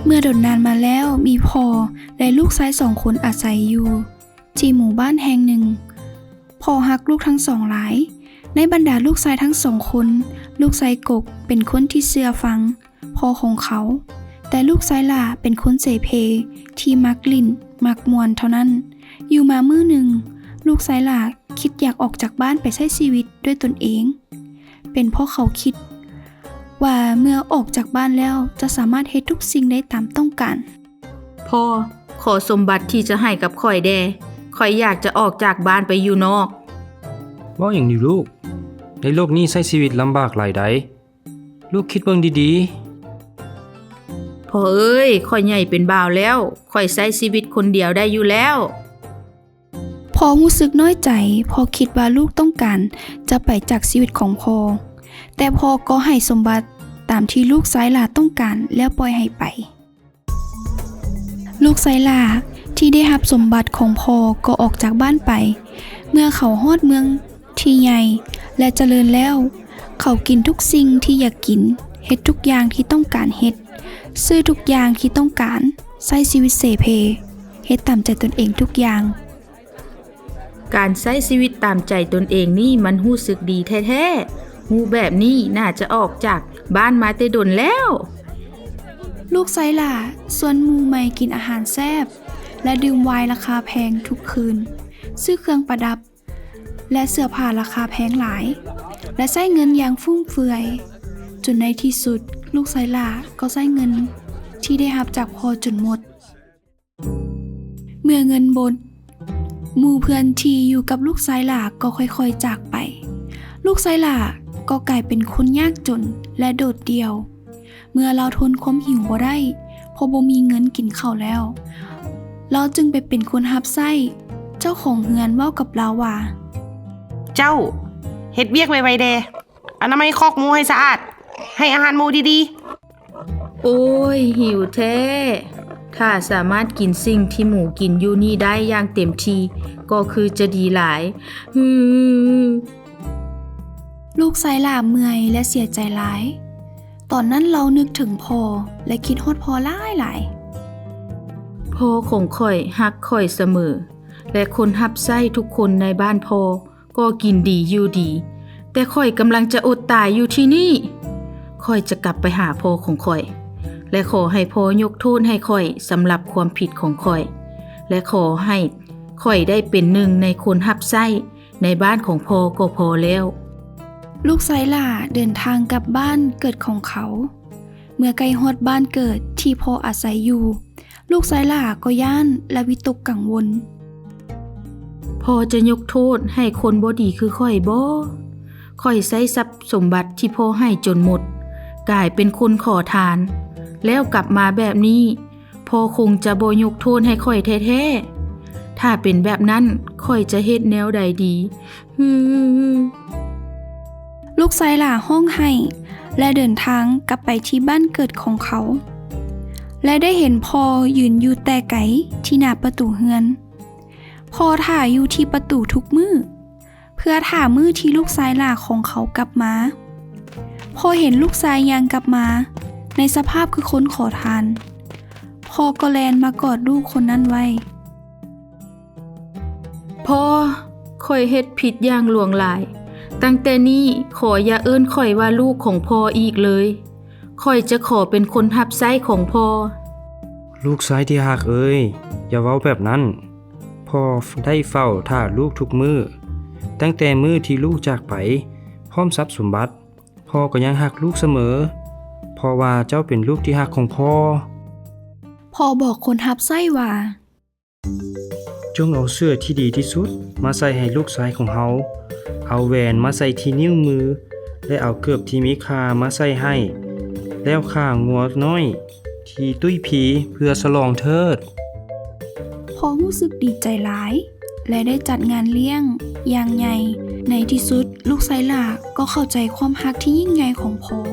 ເມື່ອດົນນານມາແລ້ວ ມີພໍ່ ແລະ ລູກຊາຍສອງຄົນອາໄສຢູ່ທີ່ໝູ່ບ້ານແຫ່ງໜຶ່ງ. ພໍ່ຮັກລູກທັງສອງຫຼາຍ. ໃນບັນດາລູກຊາຍທັງສອງຄົນ, ລູກຊາຍກົກເປັນຄົນທີ່ເຊື່ອຟັງພໍ່ຂອງເຂົາ, ແຕ່ລູກຊາຍຫຼ້າເປັນຄົນເສເພທີ່ມັກຫຼິ້ນ, ມັກມ່ວນເທົ່ານັ້ນ. ຢູ່ມາມື້ໜຶ່ງ, ລູກຊາຍຫຼ້າຄິດຢາກອອກຈາກບ້ານໄປໃຊ້ຊີວິດດ້ວຍຕົນເອງ. ເປັນເພາະເຂົາຄິດວ່າເມື່ອອອກຈາກບ້ານແລ້ວຈະສາມາດເຮັດທຸກສິ່ງໄດ້ຕາມຕ້ອງການ. ພໍ່, ຂໍສົມບັດທີ່ຈະໃຫ້ກັບຂ້ອຍແດ່. ຂ້ອຍຢາກຈະອອກຈາກບ້ານໄປຢູ່ນອກ. ເວົ້າຫຍັງຢູ່ລູກ? ໃນໂລກນີ້ໃຊ້ຊີວິດລຳບາກຫຼາຍໃດ໋. ລູກຄິດເບິ່ງດີໆ. ພໍ່ເອີຍ, ຂ້ອຍໃຫຍ່ເປັນບ່າວແລ້ວ. ຂ້ອຍໃຊ້ຊີວິດຄົນດຽວໄດ້ຢູ່ແລ້ວ. ພໍ່ຮູ້ສຶກນ້ອຍໃຈ ເພາະຄິດວ່າລູກຕ້ອງການຈະໄປຈາກຊີວິດຂອງພໍ່, ແຕ່ພໍ່ກໍໃຫ້ສົມບັດຕາມທີ່ລູກຊາຍຫຼ້າຕ້ອງການ ແລ້ວປ່ອຍໃຫ້ໄປ. ລູກຊາຍຫຼ້າທີ່ໄດ້ຮັບສົມບັດຂອງພໍ່ກໍອອກຈາກບ້ານໄປ. ເມື່ອເຂົາຮອດເມືອງທີ່ໃຫຍ່ ແລະ ຈະເລີນແລ້ວ, ເຂົາກິນທຸກສິ່ງທີ່ຢາກກິນ, ເຮັດທຸກຢ່າງທີ່ຕ້ອງການເຮັດ, ຊື້ທຸກຢ່າງທີ່ຕ້ອງການ, ໃຊ້ຊີວິດເສເພ, ເຮັດຕາມໃຈຕົນເອງທຸກຢ່າງ. ການໃຊ້ຊີວິດຕາມໃຈຕົນເອງນີ້ມັນຮູ້ສຶກດີແທ້ໆ. ຮູ້ແບບນີ້ໜ້າຈະອອກຈາກບ້ານມາແຕ່ດົນແລ້ວ. ລູກຊາຍຫຼ້າຊວນໝູ່ໃໝ່ກິນອາຫານແຊບ ແລະ ດື່ມໄວນລາຄາແພງທຸກຄືນ, ຊື້ເຄື່ອງປະດັບ ແລະ ເສື້ອຜ້າລາຄາແພງຫຼາຍ ແລະ ໃຊ້ເງິນຢ່າງຟຸມເຟືອຍ, ຈົນໃນທີ່ສຸດ ລູກຊາຍຫຼ້າກໍໃຊ້ເງິນທີ່ໄດ້ຮັບຈາກພໍ່ຈົນໝົດ. ເມື່ອເງິນໝົດ, ໝູ່ເພື່ອນທີ່ຢູ່ກັບລູກຊາຍຫຼ້າກໍຄ່ອຍໆຈາກໄປ. ລູກຊາຍຫຼ້າກໍກາຍເປັນຄົນຍາກຈົນ ແລະ ໂດດດ່ຽວ. ເມື່ອລາວທົນຄວາມຫິວບໍ່ໄດ້ ເພາະບໍ່ມີເງິນກິນເຂົ້າແລ້ວ, ລາວຈຶ່ງໄປເປັນຄົນຮັບໃຊ້. ເຈົ້າຂອງເຮືອນເວົ້າກັບລາວວ່າ, ເຈົ້າ, ເຮັດວຽກໄວໆແດ່. ອະນາໄມຄອກໝູໃຫ້ສະອາດ, ໃຫ້ອາຫານໝູດີໆ. ໂອ້ຍ, ຫິວແທ້. ຖ້າສາມາດກິນສິ່ງທີ່ໝູກິນຢູ່ນີ້ໄດ້ຢ່າງເຕັມທີ່, ກໍຄືຈະດີຫຼາຍ. ລູກຊາຍຫຼ້າເມື່ອຍ ແລະ ເສຍໃຈຫຼາຍ. ຕອນນັ້ນລາວນຶກເຖິງພໍ່ ແລະ ຄິດຮອດພໍ່ຫຼາຍໆ. ພໍ່ຂອງຂ້ອຍຮັກຂ້ອຍສະເໝີ, ແລະ ຄົນຮັບໃຊ້ທຸກຄົນໃນບ້ານພໍ່ ກໍກິນດີຢູ່ດີ, ແຕ່ຂ້ອຍກຳລັງຈະອົດຕາຍຢູ່ທີ່ນີ້. ຂ້ອຍຈະກັບໄປຫາພໍ່ຂອງຂ້ອຍ ແລະ ຂໍໃຫ້ພໍ່ຍົກໂທດໃຫ້ຂ້ອຍສຳລັບຄວາມຜິດຂອງຂ້ອຍ ແລະ ຂໍໃຫ້ຂ້ອຍໄດ້ເປັນໜຶ່ງໃນຄົນຮັບໃຊ້ໃນບ້ານຂອງພໍ່ກໍພໍແລ້ວ. ລູກຊາຍຫຼ້າເດີນທາງກັບບ້ານເກີດຂອງເຂົາ. ເມື່ອໃກ້ຮອດບ້ານເກີດທີ່ພໍ່ອາໄສຢູ່, ລູກຊາຍຫຼ້າກໍຢ້ານ ແລະ ວິຕົກກັງວົນ. ພໍ່ຈະຍົກໂທດໃຫ້ຄົນບໍ່ດີຄືຂ້ອຍບໍ? ຂ້ອຍໃຊ້ຊັບສົມບັດທີ່ພໍ່ໃຫ້ຈົນໝົດ, ກາຍເປັນຄົນຂໍທານ, ແລ້ວກັບມາແບບນີ້, ພໍ່ຄົງຈະບໍ່ຍົກໂທດໃຫ້ຂ້ອຍແທ້ໆ. ຖ້າເປັນແບບນັ້ນ, ຂ້ອຍຈະເຮັດແນວໃດດີ? ລູກຊາຍຫຼ້າຮ້ອງໄຫ້ ແລະ ເດີນທາງກັບໄປທີ່ບ້ານເກີດຂອງເຂົາ ແລະ ໄດ້ເຫັນພໍ່ຢືນຢູ່ແຕ່ໄກທີ່ໜ້າປະຕູເຮືອນ. ພໍ່ຖ້າຢູ່ທີ່ປະຕູທຸກມື້ ເພື່ອຖ້າມື້ທີ່ລູກຊາຍຫຼ້າຂອງເຂົາກັບມາ. ພໍເຫັນລູກຊາຍຍ່າງກັບມາໃນສະພາບຄືຄົນຂໍທານ, ພໍ່ກໍແລ່ນມາກອດລູກຄົນນັ້ນໄວ້. ພໍ່, ຂ້ອຍເຮັດຜິດຢ່າງຫຼວງຫຼາຍ. ຕັ້ງແຕ່ນີ້ຂໍຢ່າເອີ້ນຂ້ອຍວ່າລູກຂອງພໍ່ອີກເລີຍ. ຂ້ອຍຈະຂໍເປັນຄົນຮັບໃຊ້ຂອງພໍ່. ລູກຊາຍທີ່ຮັກເອີຍ, ຢ່າເວົ້າແບບນັ້ນ. ພໍ່ໄດ້ເຝົ້າຖ້າລູກທຸກມື້. ຕັ້ງແຕ່ມື້ທີ່ລູກຈາກໄປ ພ້ອມຊັບສົມບັດ, ພໍ່ກໍຍັງຮັກລູກສະເໝີ, ເພາະວ່າເຈົ້າເປັນລູກທີ່ຮັກຂອງພໍ່. ພໍ່ບອກຄົນຮັບໃຊ້ວ່າ, ຈົ່ງເອົາເສື້ອທີ່ດີທີ່ສຸດມາໃສ່ໃຫ້ລູກຊາຍຂອງເຮົາ, ເອົາແຫວນມາໃສ່ທີ່ນິ້ວມື ແລະ ເອົາເກີບທີ່ມີຄ່າມາໃສ່ໃຫ້, ແລ້ວຂ້າງົວນ້ອຍທີ່ຕຸ້ຍພີເພື່ອສະຫຼອງເທີດ. ພໍ່ຮູ້ສຶກດີໃຈຫຼາຍ ແລະ ໄດ້ຈັດງານລ້ຽງຢ່າງໃຫຍ່. ໃນທີ່ສຸດ, ລູກຊາຍຫຼ້າກໍເຂົ້າໃຈຄວາມຮັກທີ່ຍິ່ງໃຫຍ່ຂອງພໍ່.